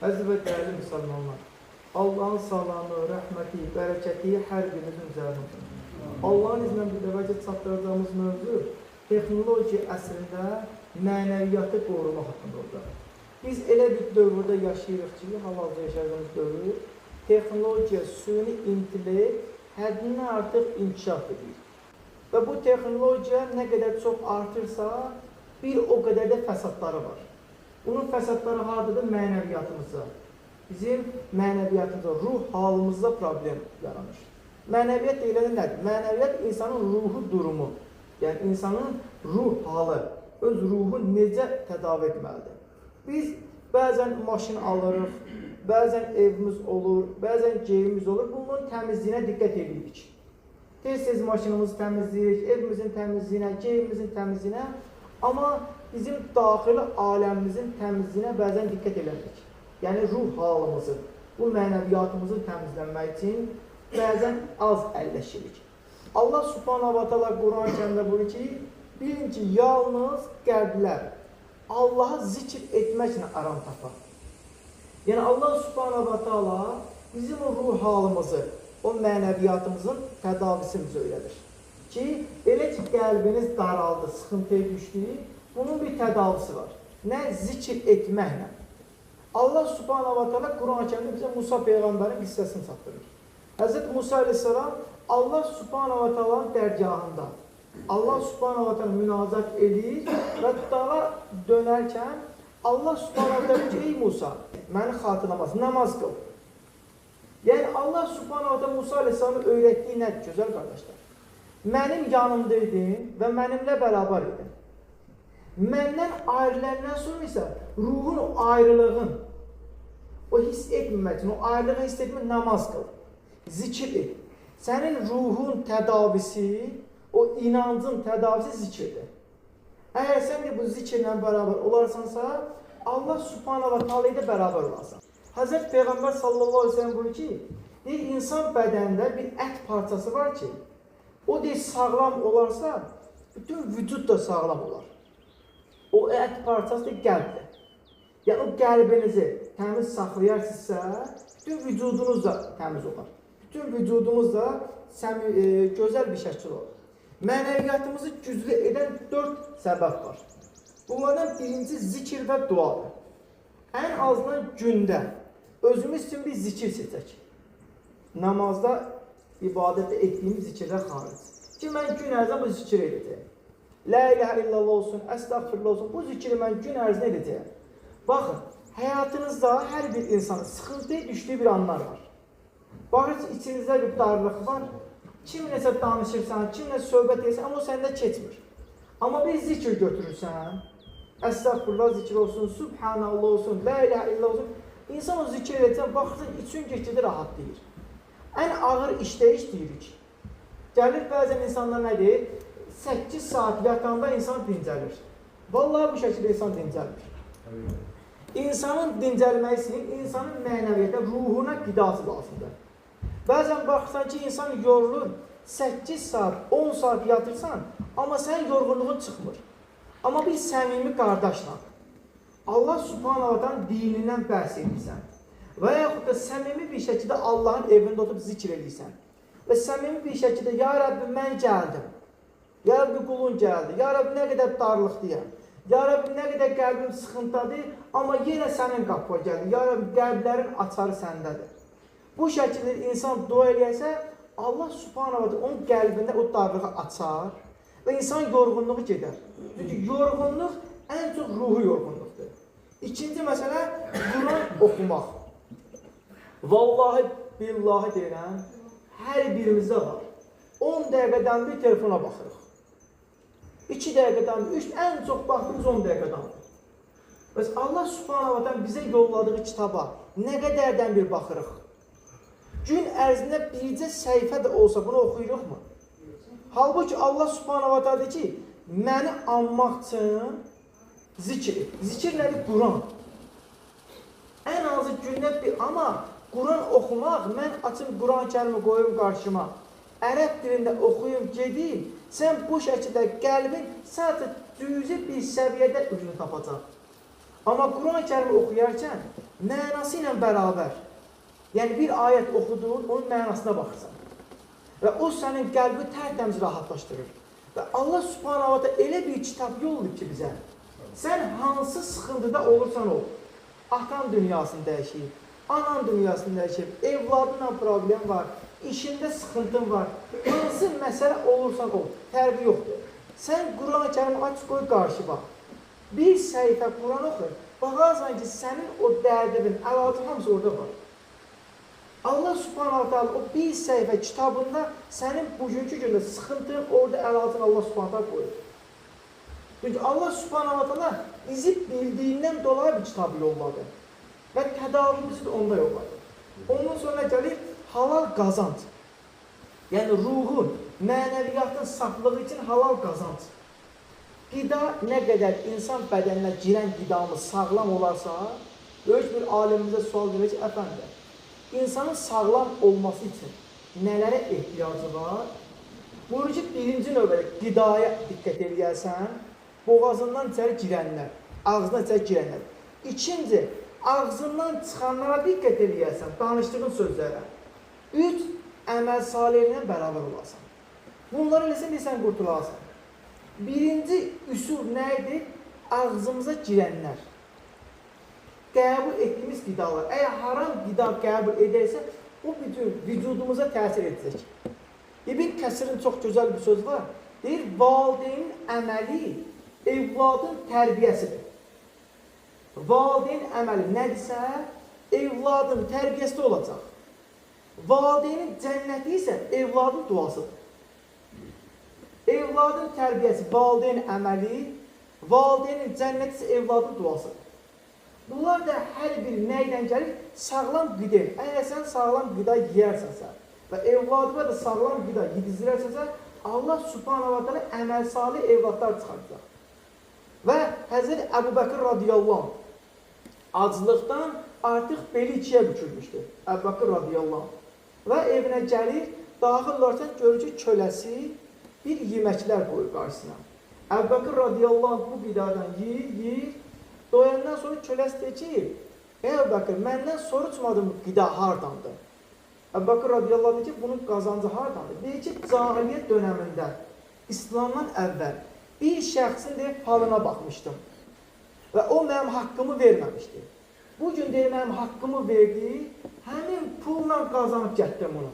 Əziz və dəyərli müsəlmanlar, Allahın salamı, rəhməti, bərəkəti hər birinizin üzərinə olsun. Allahın izni ilə bir dəfə çatdıracağımız mövzu texnologiya əsrində mənəviyyatı qorumaq haqqında olacaq. Biz elə bir dövrdə yaşayırıq ki, hal-hazırda yaşadığımız dövr, texnologiya, süni intellekt həddindən artıq inkişaf edir. Və bu texnologiya nə qədər çox artırsa, bir o qədər də fəsadları var. Bunun fəsadları hardadır? Mənəviyyatımızda. Bizim mənəviyyatımızda, ruh halımızda problem yaranır. Mənəviyyat deyiləndə nədir? Mənəviyyat insanın ruhu durumu. Yəni insanın ruh halı, öz ruhu necə tədavi etməlidir? Biz bəzən maşın alırıq, bəzən evimiz olur, bəzən geyimiz olur. Bunun təmizliyinə diqqət edirik. Tez-tez maşınımızı təmizləyirik, evimizin təmizliyinə, geyimimizin təmizliyinə. Amma bizim daxili aləmimizin təmizliyinə bəzən diqqət eləmirik. Yəni ruh halımızı, bu mənəviyyatımızın təmizlənmək üçün bəzən az əlləşirik. Allah Subhanahu va Taala Quran-ı Kərimdə buyurur ki, bilin ki, yalnız qəlblər Allahı zikr etməklə aram tapar. Yəni Allah Subhanahu va Taala bizim o ruh halımızı, o mənəviyyatımızın tədavisini bizə öyrədir. Ki, elə ki, qəlbiniz daraldı, sıxıntıya düşdü, bunun bir tədavisi var. Nə? Zikr etməklə. Allah Subhanahu va Taala Quran-ı Kərimdə bizə Musa Peyğəmbərin qissəsini çatdırır. Həzrət Musa əleyhissalam Allah Subhanahu va Taala'nın dərgahında Allah Subhanahu va Taala münacat edir və dağa dönərkən Allah Subhanahu va Taala deyir ki, ey Musa, məni xatırlamaz, namaz qıl. Yəni Allah Subhanahu va Taala Musa əleyhissalamın öyrətdiyi nədir, gözəl qardaşlar? Mənim yanımda idin və mənimlə bərabər idin. Məndən ayrılandan sonra isə ruhun o ayrılığın, o hiss etməmək üçün, o ayrılığı hiss etmək, namaz qıl, zikir et. Sənin ruhun tədavisi, o inancın tədavisi zikirdir. Əgər sən də bu zikirlə bərabər olarsansa, Allah Subhanahu va Taala ilə bərabər olarsan. Həzrət Peyğəmbər sallallahu əleyhi və səlləm buyurur ki, deyir, insan bədənində bir ət parçası var ki, o deyir, sağlam olarsa, bütün vücud da sağlam olar. O ət parçası da qəlbdir. Yəni, o qəlbinizi təmiz saxlayarsınızsa, bütün vücudunuz da təmiz olar. Bütün vücudumuz da gözəl bir şəkil olar. Mənəviyyatımızı güclü edən 4 səbəb var. Bunlardan birinci zikir və duadır. Ən azından gündə özümüz üçün bir zikir seçək. Namazda ibadətdə etdiyimiz zikirlər xaric. Ki, mən gün ərzində bu zikir edəcəyəm. La ilahə illallah olsun, əstəğfirullah olsun, bu zikri mən gün ərzində edəcəyəm. Baxın, həyatınızda hər bir insanın sıxıntıya düşdüyü bir anlar var. Baxın, içinizdə bir darlıq var. Kimləsə danışırsan, kimlə söhbət edirsən, amma o səndə keçmir. Amma bir zikir götürürsən, əstəğfirullah zikri olsun, subhanallah olsun, la ilahə illallah olsun. İnsan o zikir edəcək, baxırsan, üçün getgide rahatlayır. Ən ağır işdə iş deyirik. Gəlir bəzən insanlar nə deyir? 8 saat yatanda insan dincəlir. Vallahi bu şəkildə insan dincəlir. İnsanın dincəlməsi, insanın mənəviyyətə, ruhuna qidası lazımdır. Bəzən baxırsan ki, insan yorulur, 8 saat, 10 saat yatırsan, amma sənin yorğunluğun çıxmır. Amma bir səmimi qardaşla Allah Subhanahu va Taala'nın dinindən bəhs edirsən və yaxud da səmimi bir şəkildə Allahın evində oturub zikr edirsən və səmimi bir şəkildə, ya Rəbbi, mən gəldim, ya Rəbbi, qulun gəldi, ya Rəbbi, nə qədər darlıqdıyam, ya Rəbbi, nə qədər qəlbim sıxıntıdadır, amma yenə sənin qapıya gəldi, ya Rəbbi, qəlblərin açarı səndədir. Bu şəkildə insan dua eləyərsə, Allah Subhanahu va Taala onun qəlbində o darlığı açar və insan yorğunluğu gedər. Çünki yorğunluq ən çox ruhu yorğunluqdur. İkinci məsələ, Quran oxumaq. Vallahi, billahi deyirəm, hər birimizdə var. 10 dəqiqədən bir telefona baxırıq. 2 dəqiqədən bir, 3, ən çox baxdığımız 10 dəqiqədən bir. Bəs Allah Subhanahu va Taala bizə yolladığı kitaba nə qədərdən bir baxırıq? Gün ərzində bircə səhifə də olsa bunu oxuyuruqmu? Halbuki Allah Subhanahu va Taala deyir ki, məni anmaq üçün zikir et. Zikir nədir? Quran. Ən azı gündə bir, amma Quran oxumaq, mən açım Quran-ı Kərimi qoyum qarşıma, ərəb dilində oxuyum, gedim, sən bu şəkildə qəlbin sadəcə cüzi bir səviyyədə özünü tapacaq. Amma Quran-ı Kərimi oxuyarkən Mənası ilə bərabər. Yəni, bir ayət oxudun, onun mənasına baxırsan. Və o sənin qəlbi tərtəmiz rahatlaşdırır. Və Allah Subhanahu wa ta'ala elə bir kitab yollayıb ki bizə. Sən hansı sıxıntıda olursan ol, atan dünyasını dəyişir, anan dünyasını dəyişir, evladınla problem var, işində sıxıntın var, hansı məsələ olursan ol, fərqi yoxdur. Sən Quran-ı Kərimi aç qoy qarşı bax. Bir səhifə Quran oxu, baxarsan ki, sənin o dərdinin əlacı hamısı orada var. Allah Subhanahu wa ta'ala o bir səhifə kitabında sənin bugünkü gündə sıxıntın orada əlacını Allah Subhanahu ta'ala qoyur. Çünki Allah Subhanahu wa ta'ala bizi bildiyindən dolayı bir kitabı yolladı və tədavimizi də onda yolladı. Ondan sonra gəlir halal qazanc. Yəni ruhun, mənəviyyatın saflığı üçün halal qazanc. Qida nə qədər insan bədəninə girən qidamız sağlam olarsa, böyük bir alimimizə sual verir ki, əfəndim, İnsanın sağlam olması üçün nələrə ehtiyacı var? Buyurur ki, birinci növbədə qidaya diqqət eləyərsən, boğazından içəri girənlər, ağzından içəri girənlər. İkinci, ağzından çıxanlara diqqət eləyərsən, danışdığın sözlərə. Üç, əməl salihlə bərabər olasan. Bunları eləsən, sən qurtularsan. Birinci üsul nə idi? Ağzımıza girənlər. Qəbul etdiyimiz qidalar. Əgər haram qida qəbul edərsə, o bütün vücudumuza təsir edəcək. İbn Kəsirin çox gözəl bir sözü var. Deyir, valideynin əməli evladın tərbiyəsidir. Valideyn əməli nədirsə, evladın tərbiyəsi də olacaq. Valideynin cənnəti isə evladın duasıdır. Evladın tərbiyəsi valideyn əməli, valideynin cənnəti isə evladın duasıdır. Bunlar da hər biri nə ilə gəlir? Sağlam qida. Əgər sən sağlam qida yeyərsənsə və evladına da sağlam qida yedizdirərsənsə, Allah Subhanahu wa ta'ala əməl salih evladlar çıxaracaq. Və Həzrəti Əbu Bəkir radiyallahu anh aclıqdan artıq beli ikiyə bükülmüşdü. Əbu Bəkir radiyallahu anh. Və evinə gəlir, daxil olarkən görür ki, köləsi bir yeməklər qoyur qarşısına. Əbu Bəkir radiyallahu anh bu qidadan yeyir, yeyir. Doyandan sonra köləsi deyir ki, ey Əbu Bəkir, məndən soruşmadın bu qida hardandır? Əbu Bəkir radiyallahu anh deyir ki, bunun qazancı hardandır? Deyir ki, cahiliyyət dönəmində, İslamdan əvvəl bir şəxsin deyir, falına baxmışdım və o mənim haqqımı verməmişdi. Bugün deyir, mənim haqqımı verdi, həmin pulla qazanıb gətdim bunu.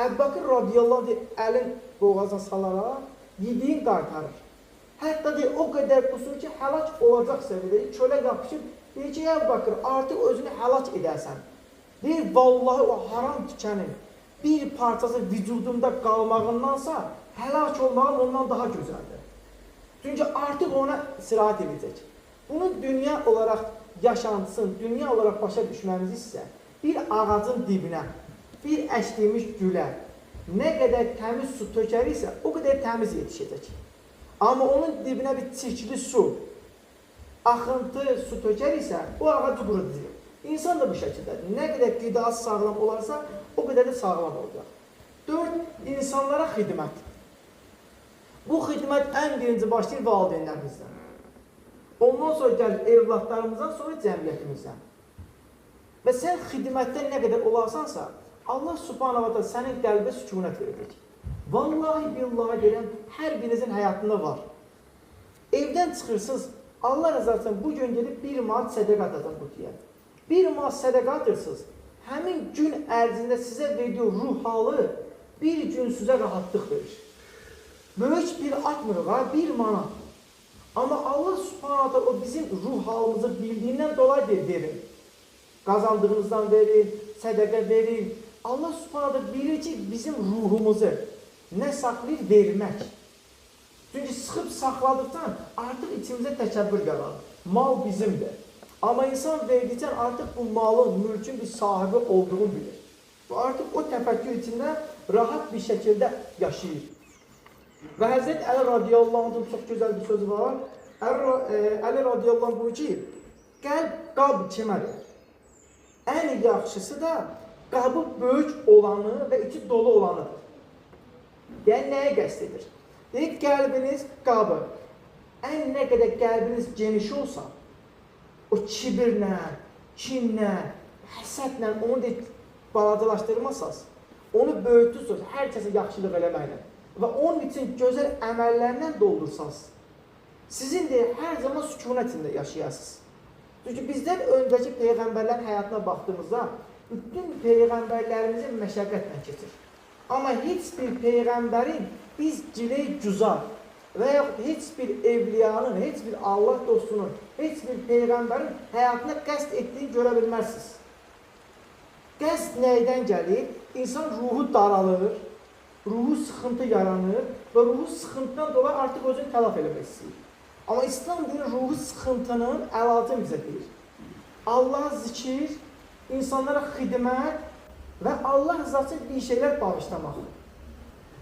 Əbu Bəkir radiyallahu anh deyir, əlin boğazına salaraq yediyin qaytarır. Hətta deyir, o qədər qusur ki, həlak olacaq səviyyədə, kölə yapışıb, deyir ki, Əbu Bəkir, artıq özünü həlak edərsən. Deyir, vallahi o haram tikənin bir parçası vücudumda qalmağındansa, həlak olmağım ondan daha gözəldir. Çünki artıq ona sirayət edəcək. Bunu dünya olaraq yaşantısın, dünya olaraq başa düşməmiz isə, bir ağacın dibinə, bir əkdiyimiz gülə nə qədər təmiz su tökəriksə, o qədər təmiz yetişəcək. Amma onun dibinə bir çirkli su, axıntı su tökəriksə, o ağacı qurudacaq. İnsan da bu şəkildədir. Nə qədər qidası sağlam olarsa, o qədər də sağlam olacaq. Dörd, insanlara xidmət. Bu xidmət ən birinci başlayır valideynlərimizdən. Ondan sonra gəlir evladlarımızdan, sonra cəmiyyətimizdən. Və sən xidmətdən nə qədər olarsansa, Allah Subhanahu wa ta'ala sənin qəlbə sükunət verəcək. Vallahi billahi deyirəm, hər birinizin həyatında var. Evdən çıxırsınız, Allah rızası üçün bu gün gedib 1 manat sədəqə atacaq qutuya. 1 manat sədəqə atırsınız, həmin gün ərzində sizə verdiyi ruh halı bir gün sizə rahatlıq verir. Böyük bir atmırıq ha, 1 manat. Amma Allah Subhanahu taala o bizim ruh halımızı bildiyindən dolayı deyir, verin. Qazandığınızdan verin, sədəqə verin. Allah Subhanahu taala bilir ki, bizim ruhumuzu nə saxlayır? Vermək. Çünki sıxıb saxladıqdan artıq içimizə təkəbbür yaranır. Mal bizimdir. Amma insan verdikcə artıq bu malın, mülkün bir sahibi olduğunu bilir. Və artıq o təfəkkür içində rahat bir şəkildə yaşayır. Və Həzrət Əli radiyallahu anh'ın çox gözəl bir sözü var. Əli radiyallahu anh buyurur ki, qəlb qab kimidir. Ən yaxşısı da qabı böyük olanı və içi dolu olanıdır. Yəni nəyə qəsd edir? Deyir, qəlbiniz qabı. Ən nə qədər qəlbiniz geniş olsa, o kibirlə, Kinlə, həsədlə onu deyir, balacalaşdırmasaz, onu böyütürsünüz hər kəsə yaxşılıq eləməklə və onun üçün gözəl əməllərlə doldursaz, sizin də hər zaman sükunət içində yaşayasınız. Çünki bizdən öncəki peyğəmbərlərin həyatına baxdığımızda bütün peyğəmbərlərimizin məşəqqətlə keçir. Amma heç bir peyğəmbərin biz giley-güzar və yaxud heç bir evliyanın, heç bir Allah dostunun, heç bir peyğəmbərin həyatına qəsd etdiyini görə bilməzsiniz. Qəsd nəydən gəlir? İnsan ruhu daralır, ruhu sıxıntı yaranır və ruhu sıxıntıdan dolayı artıq özünü tələf eləmək istəyir. Amma İslam dini ruhu sıxıntının əlacını bizə deyir. Allah'a zikir, insanlara xidmət və Allah rızası üçün bir şeylər bağışlamaq.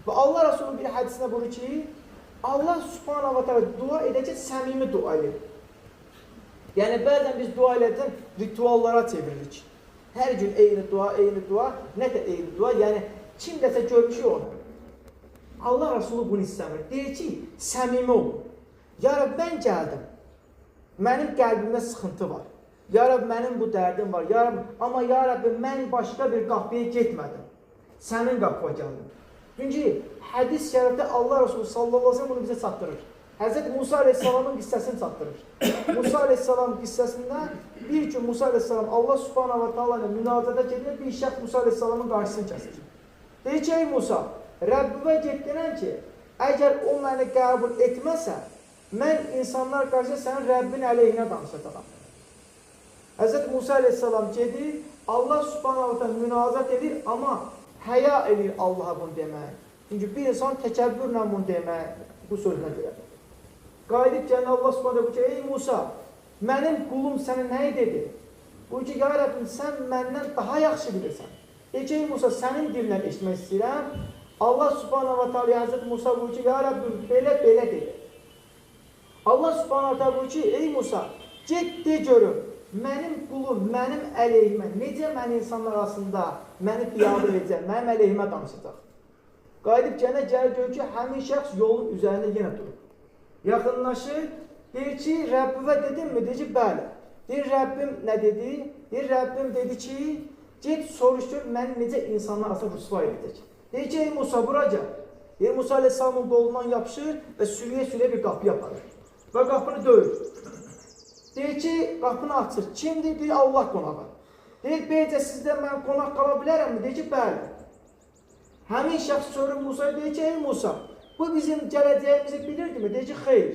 Və Allah Resulü bir hədisində buyurur ki, Allah Subhanahu ve Teala dua edəcək, səmimi dua edir. Yəni bəzən biz dua eləyəcək rituallara çeviririk. Hər gün eyni dua, eyni dua, nə də eyni dua, yəni kim dəsə görmüşük onu. Allah Resulü bunu istəmir. Deyir ki, səmimi olun. Ya Rəbb, mən gəldim. Mənim qəlbimdə sıxıntı var. Ya Rəbb, mənim bu dərdim var. Ya Rəbb, amma ya Rəbb, mən başqa bir qapıya getmədim. Sənin qapıya gəldim. Çünki hədis-i şərifdə Allah Resulü sallallahu aleyhi ve sellem bunu bizə çatdırır. Həzrət Musa aleyhissalamın qissəsini çatdırır. Musa aleyhissalam qissəsində bir gün Musa aleyhissalam Allah subhanahu ve teala ilə münacata gedir, bir şəxs Musa aleyhissalamın qarşısını kəsir. Deyir ki, ey Musa, Rəbbimə get denən ki, əgər o məni qəbul etməsə, mən insanlar qarşısında sənin Rəbbin əleyhinə danışacağam. Həzrət Musa aleyhissalam gedir, Allah subhanahu ve teala münacat edir, amma həya edir Allaha bunu demək. Çünki bir insan təkəbbürlə bunu demək, bu sözünə görə. Qayıdıb gələn Allah subhanahu ki, ey Musa, mənim qulum sənə nə dedi? Buyur ki, ya Rəbbim, sən məndən daha yaxşı bilirsən. Deyir ki, ey Musa, sənin dilindən eşitmək istəyirəm. Allah subhanahu ve teala Həzrət Musa buyur ki, ya Rəbbim, belə belə dedi. Allah subhanahu ve teala buyur ki, ey Musa, get de görüm, mənim qulum, mənim əleyhimə, necə mən insanlar arasında məni biabır edəcək, mənim əleyhimə danışacaq. Qayıdıb gələnə gəlir görür ki, həmin şəxs yolun üzərində yenə durub. Yaxınlaşır, deyir ki, Rəbbimə dedimmi? Deyir ki, bəli. Deyir, Rəbbim nə dedi? Deyir, Rəbbim dedi ki, get soruşdur, məni necə insanlar arasında rüsva edəcək. Deyir ki, ey Musa, bura gəl. Deyir, Musa aleyhissalamın qolundan yapışır və sürüyə-sürüyə bir qapıya aparır. Və qapını döyür. Deyir ki, qapını açır. Kimdir? Deyir, Allah qonağı. Deyir, beycə sizdə mən qonaq qala bilərəmmi? Deyir ki, bəli. Həmin şəxs sorur Musaya, deyir ki, ey Musa, bu bizim gələcəyimizi bilirdimi? Deyir ki, xeyr.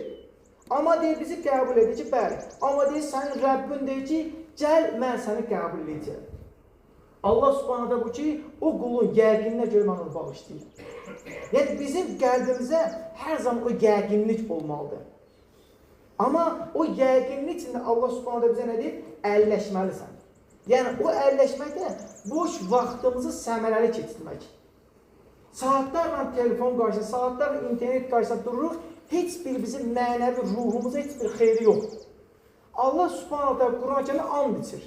Amma deyir, bizi qəbul edir ki, bəli. Amma deyir, sənin Rəbbin deyir ki, gəl, mən səni qəbul edəcəyəm. Allah subhanahu bu ki, o qulun yəqinlinə görə mən onu bağışlayır. Yəni, bizim qəlbimizə hər zaman o yəqinlik olmalıdır. Amma o yəqinlik içində Allah subhanahu bizə nə deyir? Əlləşməlisən. Yəni, o əlləşməkdə boş vaxtımızı səmərəli keçirmək. Saatlarla telefon qarşısında, saatlarla internet qarşısında dururuq, heç bir bizim mənəvi ruhumuza heç bir xeyri yoxdur. Allah subhanahu teala Quran-ı Kərimdə and içir.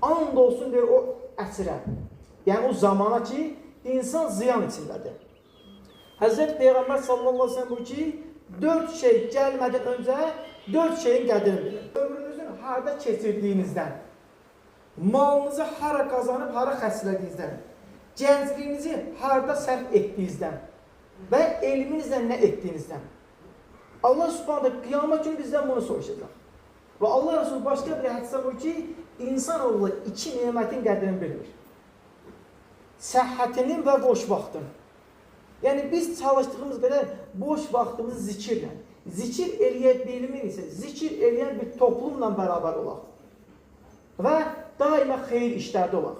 And olsun deyir o əsrə. Yəni o zamana ki, insan ziyan içindədir. Həzrət Peyğəmbər sallallahu aleyhi ve sellem buyurur ki, 4 şey gəlmədən öncə 4 şeyin qədrini bilin. Ömrünüzün harda keçirdiyinizdən, malınızı hara qazanıb, hara xərclədiyinizdən, gəncliyinizi harda sərf etdiyinizdən və elminizlə nə etdiyinizdən. Allah subhanahu qiyamət günü bizdən bunu soruşacaq. Və Allah Resulü başqa bir hədisdə buyurur ki, insanoğlu 2 nemətin qədrini bilmir. Səhhətinin və boş vaxtının. Yəni biz çalışdığımız qədər boş vaxtımızı zikirlə, zikir eləyə bilmiriksə, zikir eləyən bir toplumla bərabər olaq və daima xeyir işlərdə olaq.